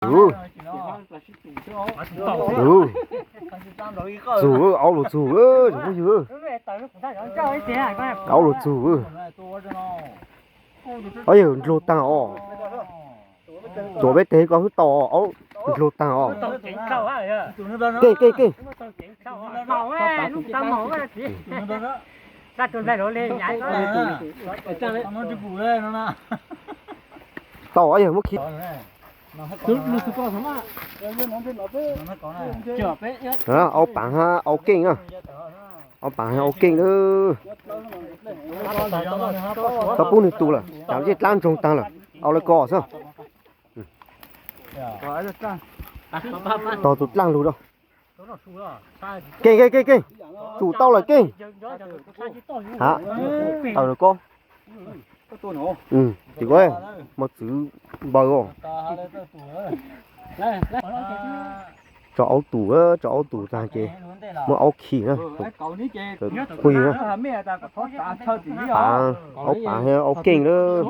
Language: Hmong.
Txug, txug, aub lug txug, phooj ywg, aub lug txug. Aub yawg ndlug taag os. Tuam peb teg ko xwb tau os, aub ndlug taag os. Keej, keej, keej. Tau, yawg muab khi. Aub pav hab aub keej na. Aub pav hab aub keej lawm. Tau pub nwg tu lawm, cas ntsej dlaab ntsoog taag lawm. Aub lawv ko xwb. Tog tus dlaaj lug rau. Keej, keej, keej, keej. Tsum tau lawm keej. Ha, tau lawm ko. Tim ko mos txwv npaws os. Tso aub tus, tso aub tus tag ces muab aub khi na. Phooj ywg na, pav, aub pav hab aub keej lawm.